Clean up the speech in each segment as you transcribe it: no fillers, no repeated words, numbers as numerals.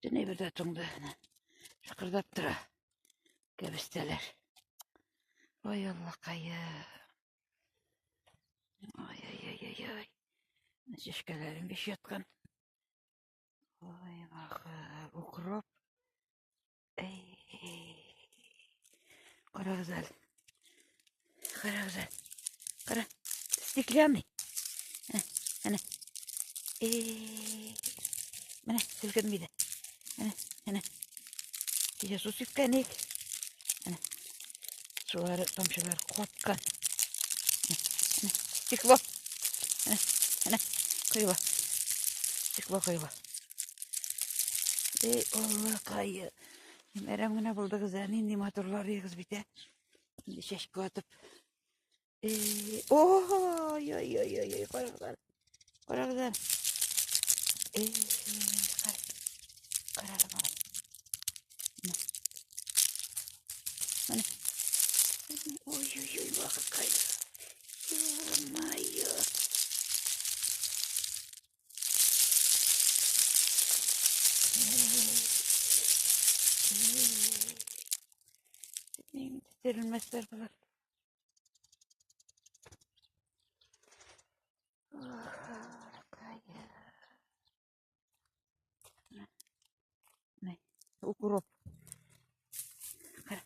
Бөтен әйбер дә туңды. Шыкырдап тора. Кәбестәләр. Ой, Аллакаем. Ай-ай-ай-ай-ай. Чәчкәләрем биш яткан. Ой, бахыр, укроп. Эй. Карагыз әле. Карагыз әле. Кара. Стеклянный. Әнә. Эй. Менә селкенми дә. Әнә, әнә. Кичә су сипкән идек. Әнә. Сулары, тамчылар каткан. Әнә, стекло. Әнә, әнә, коела. Стекло коела. Эй, Аллакай. Мәрәм генә булдыгыз, ә нинди матурлар егыз бит, ә. Инде чәчкә атып. Эй, ой, ой, ой, ой, ой, карагыз әле. Карагыз әле. Эй, кара. Кара әле, малай. Менә. Ой, ой, ой, бахыткай. Ё-моё. Терелмәсләр болар. Укроп. Кара.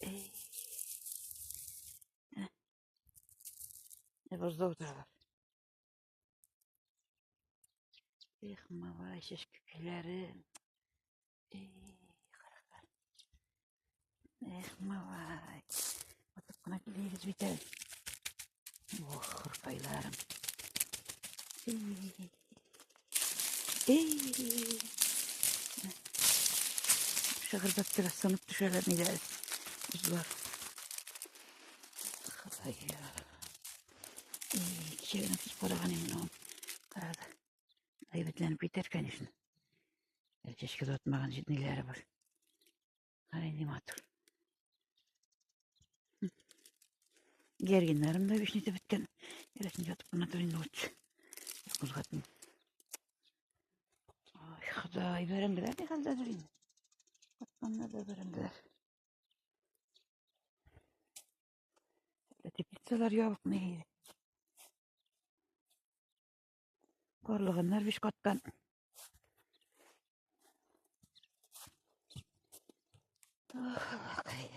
Эй. Бозда утыралар. Эх, малай, чәчкә көйләре. Эй, кара. Эх, малай. Атып кына килегез бит әле. Ох, хуркайларым. Эй. Эй. Шыгырдап тора, сынып төшәләр ниләр. Бозлар. Ходай. Эй, кичә генә тотып караган идем мин. Карады. Әйбәтләнеп китәр, конечно. Әле чәчкә дә атмаган җитниләре бар. Кара инде матур. Гергиннәрем дә бишне итеп беткән. Ярәсен ятып кына тор инде лучше. Кузгатмыйм. Ай, Ходай, бәрәңгеләр ни хәлдәдер инде. Катканнар да бәрәңгеләр. Теплицалар ябык ни. Карлыганнар биш каттан. Ох, Аллакай.